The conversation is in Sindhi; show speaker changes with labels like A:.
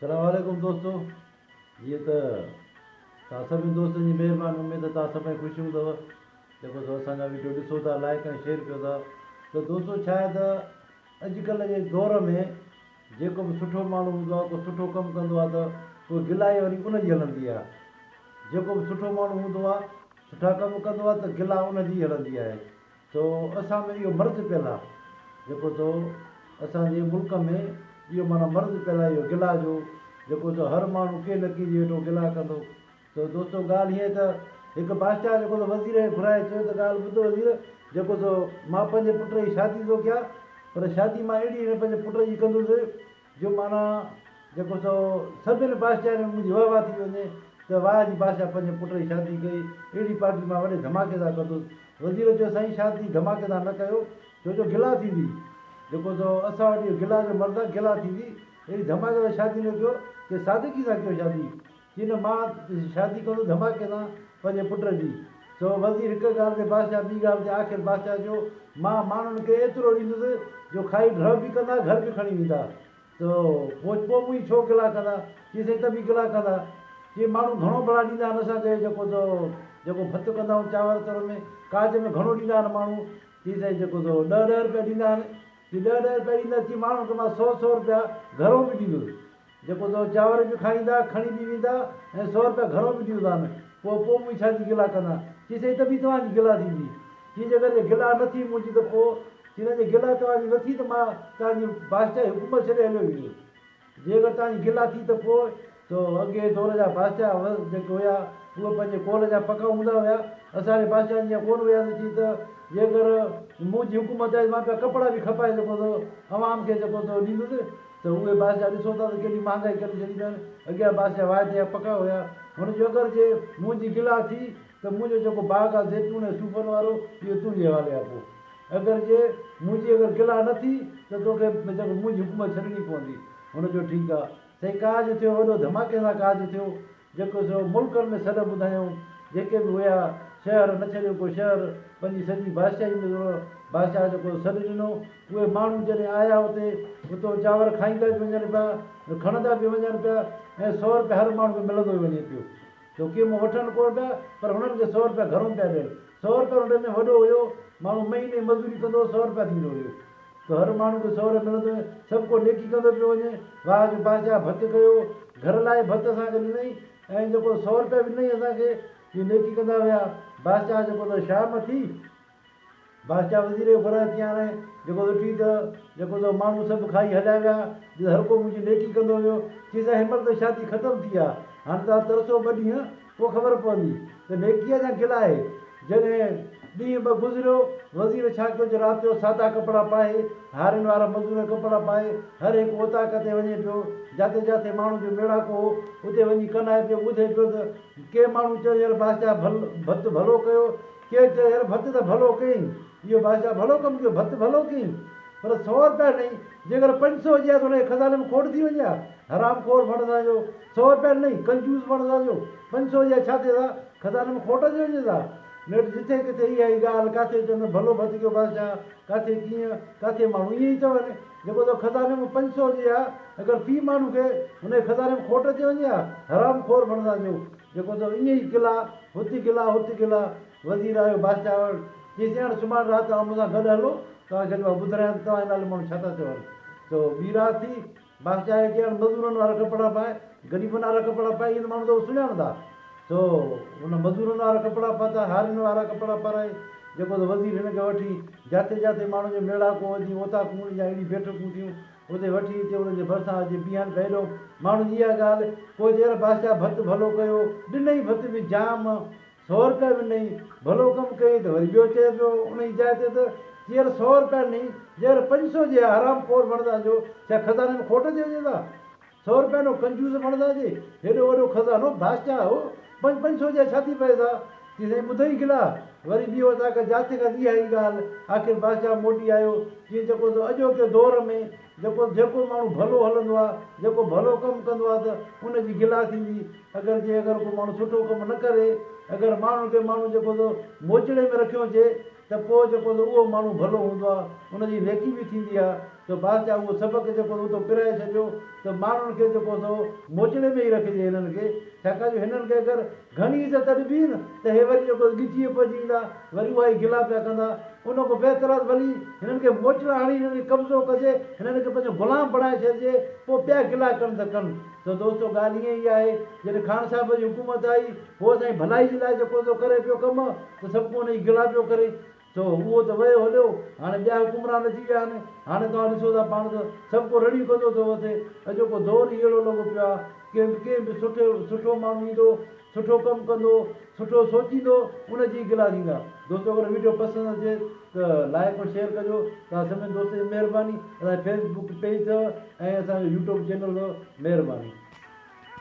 A: سلام عليڪم دوستو جيئن ته توهان سڀني دوستن جي مهرباني اميد ته توهان سڀئي خوش هوندؤ جيڪو سو اسان جا ويڊيو ڏسو ٿا لائڪ ۽ شيئر ڪيو ٿا ته دوستو ڇا آهي ته اڄڪلهه جي دور ۾ جيڪو به سٺو ماڻهو هوندو آهي ڪو سٺو ڪم ڪندو آهي ته پوء گلائي وري ان جي هلندي آهي جيڪو به سٺو ماڻهو هوندو آهي سٺا ڪم ڪندو آهي ته گلا ان جي هلندي آهي سو اسان ۾ اهو مرض پيل آ جيڪو سو اسان جي ملڪ ۾ اهو معنيٰ مرض پيل آ اهو گلا جو جيڪو سو هر ماڻهو ڪنهن نه ڪنهن جي ويٺو گلا ڪندو. سو دوستو ڳالهه هيئن ته هڪ بادشاهه جيڪو سو وزير کي گهرائي چيو ته ڳالهه ٻڌ وزير جيڪو سو مان پنهنجي پٽ جي شادي ٿو ڪيان پر شادي مان اهڙي هن پنهنجي پٽ جي ڪندس جو معنيٰ جيڪو سو سڀني بادشاهن ۾ منهنجي واهه واهه ٿي وڃي ته واهه جي بادشاهه پنهنجي پٽ جي شادي ڪئي اهڙي پارٽي مان وڏي ڌماڪي سان ڪندس. وزير چيو سائين شادي ڌماڪي سان نه ڪيو ڇو جو گلا ٿيندي جيڪو سو اسان وٽ اهو گلا جو مرض آهي گلا ٿيندي اهڙي ڌماڪي سان شادي نه ڪيو چي سادگي سان ڪيو شادي چي نه مان شادي ڪندس ڌماڪي سان پنهنجي پٽ جي. سو وزير هڪ ڳالهه تي بادشاهه ٻي ڳالهه تي آخر بادشاهه چيو مان ماڻهن کي ايترو ڏيندس جو کائي ڍؤ به ڪندا گهر به کڻي ويندا. ته پوء پوء به ڇو گلا ڪندا؟ چي سائين ته به گلا ڪندا. چي ماڻهو گهڻو ڀلا ڏيندا آهن اسان کي جيڪو سو جيڪو ڀت ڪندا آهيون چانور تر ۾ ڪاج ۾ گهڻو ڏيندا آهن ماڻهو. چي سائين جيڪو سو ڏهه ڏهه رپيا ڏيندا آهن. چي ڏهه ڏهه رپيا ڏيندا چي ماڻهن کي مان سو سو رپيا گهرو به ڏيندس. جيڪو سو چانور به کائيندا کڻي به ويندا ۽ سو رپيا گهرو به ڏيندوسان. پوء پوء به ڇا جي گلا ڪندا؟ چي سائين ته به توهان جي گلا ٿيندي. چي جيڪر جي گلا نه ٿي منهنجي ته پوء چي نه جي گلا توهان جي نه ٿي ته مان توهان جي بادشاهي حڪومت ڇڏي هليو ويندس. جي اگر توهان جي گلا ٿي ته پوء سو اڳئين دور جا بادشاهه جيڪي هيا اهي پنهنجي قول جا پڪا هوندا هيا. اسان جي بادشاهن جيان ڪونه هيا ته چي ته جيڪر منهنجي حڪومت آئي ته مان پيا ڪپڙا به کپائي جيڪو سو عوام کي جيڪو سو ڏيندس ته اهي بادشاهه ڏسو ٿا ته ڪيڏي مهانگائي ڪري ڇڏي اٿن. اڳيان بادشاهه واعدي جا پڪا هيا. هن چيو اگر جي منهنجي گلا ٿي ته منهنجو جيڪو باغ آهي زيتون ۽ صوفن وارو اهو تنهنجي حوالي آهي پوء اگر جي منهنجي اگر گلا نه ٿي ته توکي جيڪو منهنجي حڪومت ڇڏڻي پوندي. هن چيو ٺيڪ آهي. سائين ڪاڄ ٿيو وڏو ڌماڪي سان ڪاڄ ٿيو جيڪو سو ملڪن ۾ سڏ ٻڌايائون جيڪي به هيا شهر نه ڇڏيو ڪو شهر پنهنجي سڄي بادشاهي ۾ بادشاهه جيڪو سڏ ڏنو اهي ماڻهو جڏهن آيا اتي اتو چانور کائيندا به وڃن پيا کڻندا به وڃن پيا ۽ سو رپيا هر ماڻهو کي ملندو به وڃي پيو ڇو ڪي مون وٺن ڪونه پيا پر هنن کي سو رپيا گهرون پيا ڏين. سو رپيا ان ٽائيم ۾ وڏو هيو. ماڻهو مهيني مزوري ڪندو هو سو رپيا ٿيندو هيو. ته هر ماڻهو کي سو رپيا ملندو هيو. سڀ ڪو نيڪي ڪندو پيو وڃي. واهه جو بادشاهه ڀت ڪيو. گهر لاء ڀت اسان کي ڏنئي ۽ جيڪو سو رپيا به ڏنئي اسان کي. اهي نيڪي ڪندا ويا. بادشاهه جيڪو ته شام ٿي. بادشاهه وزير کي گهرائي چيائين، جيڪو ڏٺي ته جيڪو ته ماڻهو سڀ کائي هليا ويا، جي هر ڪو منهنجي نيڪي ڪندو ويو. چيس، هن مهل ته شادي ختم ٿي آ، هاڻي توهان ترسو ٻه ڏينهن، پوء خبر پوندي ته نيڪي آ يا گلا آهي. جڏهن ڏينهن ٻه گذريو، وزير ڇا ڪيو جو رات جو سادا ڪپڙا پائي، هارين وارا مزور ڪپڙا پائي، هر هڪ اوطاق تي وڃي پيو. جاتي جاتي ماڻهن جو ميڙاڪو هو، اتي وڃي ڪنائي پيو، ٻڌي پيو ته ڪي ماڻهو چون يار بادشاهه ڀل ڀت ڀلو ڪيو، ڪي چيو يار ڀت ته ڀلو ڪيئين، اهو بادشاهه ڀلو ڪم ڪيو، ڀت ڀلو ڪيئين، پر سو رپيا ڏنئي، جيڪر 500 هجي ها ته هن جي خزاني ۾ کوٽ ٿي وڃي ها، حرام خور بڻ اسان جو، سو رپيا ڏنئي، ڪنجوس بڻ اسان جو، 500 هجي ها ڇا ٿئيس ها، خزاني ۾ کوٽ اچي وڃيس ها. نيٺ جٿي ڪٿي اها ئي ڳالهه، ڪاٿي چون ته ڀلو ڀت ڪيو بادشاهه، ڪاٿي ڪيئن، ڪاٿي ماڻهو ائين ئي چون، جيڪو تو خزاني ۾ 500 هجي ها، اگر في ماڻهو کي هن جي خزاني ۾ کوٽ اچي وڃي ها، حرام خور بڻ اسان جو. جيڪو ته ائين ئي گلا، هت گلا، هت گلا. وزير آيو بادشاهه وٽ، چيس هاڻ سڀاڻ رات توهان مون سان گڏ هلو، توهان کي اڄ مان ٻڌرايان ته توهان جي نالي ماڻهو ڇا ٿا چون. سو ٻي رات ٿي، بادشاهه کي چيائين هاڻ مزورن وارا ڪپڙا پاء، غريبن وارا ڪپڙا پاء، ائين ته ماڻهو توکي سڃاڻندا. سو هن مزورن وارا ڪپڙا پاتا، هارين وارا ڪپڙا پارائي، جيڪو ته وزير هن کي وٺي، جاتي جاتي ماڻهن جو ميڙاڪو اچي اوطاقون يا اهڙي بيٺڪون ٿيون، اتي وٺي اچي انهن جي ڀرسان اچي بيهن ته هيڏو ماڻهن جي اها ڳالهه، پوء چير بادشاهه ڀت ڀلو ڪيو، ڏنئي ڀت به جام، سو رپيا به ڏنئي، ڀلو ڪم ڪيئي ته وري ٻيو چئي پيو انهيء جاء تي ته چير سو رپيا ڏنئي، جيڪر 500 جي ها حرام خور بڻندا جو ڇا خزاني ۾ کوٽ اچي وڃي ٿا؟ سو رپيا ڏنو ڪنجوس بڻندا جي، هيڏو وڏو خزانو بادشاهه هو، پنج پنج سو جي ڇا ٿي پئي ٿا؟ چي سائين ٻڌئي گلا؟ وري ٻي اوطاق جاتي کان اها ئي ڳالهه. آخر بادشاهه موٽي آيو. چيائين جيڪو تو اڄوڪي دور ۾ جيڪو جيڪو ماڻهو ڀلو هلندو آ، جيڪو ڀلو ڪم ڪندو آ ته ان جي گلا ٿيندي. اگر جي اگر ڪو ماڻهو سٺو ڪم نه ڪري، اگر ماڻهن کي ماڻهو جيڪو تو موچڙي ۾ رکيو هجي ته پوء جيڪو تو اهو ماڻهو ڀلو هوندو آ، ان جي نيڪي به ٿيندي آ. ته بادشاهه اهو سبق جيڪو اتو پرائي ڇڏيو ته ماڻهن کي جيڪو سو موچڙي ۾ ئي رکجي هنن کي، ڇاڪاڻ جو هنن کي اگر گهڻي عزت ڏبي نه ته هي وري جيڪو ڳچيء پئجي ويندا، وري اها ئي گلا پيا ڪندا. ان کان بهتر آهي ته ڀلي هنن کي موچڙا هڻي هنن کي قبضو ڪجي، هنن کي پنهنجو غلام بڻائي ڇڏجي، پوء پيا گلا ڪن ته ڪن. ته دوستو ڳالهه ائين ئي آهي، جڏهن خان صاحب جي حڪومت آئي، هو اسان جي ڀلائي جي لاء جيڪو سو ڪري پيو ڪم ته سڀ ڪو ان جي گلا پيو ڪري. سو اهو ته ويو هليو، هاڻي ٻيا حڪمران اچي ويا آهن، هاڻي توهان ڏسو ٿا پاڻ ته سڀ ڪو رڙيون ڪندو ٿو وتي، اڄوڪو دور ئي اهڙو لڳو پيو آهي، ڪنهن به ڪنهن به سٺي سٺو ماڻهو ايندو، سٺو ڪم ڪندو، سٺو سوچيندو، ان جي ئي گلا ٿيندا. دوستو اگر ويڊيو پسند اچي ته لائيڪ ۽ شيئر ڪجو، توهان سڀني دوستن جي مهرباني، اسان جو فيس بڪ پيج اٿو ۽ اسان جو يوٽيوب چينل اٿو، مهرباني.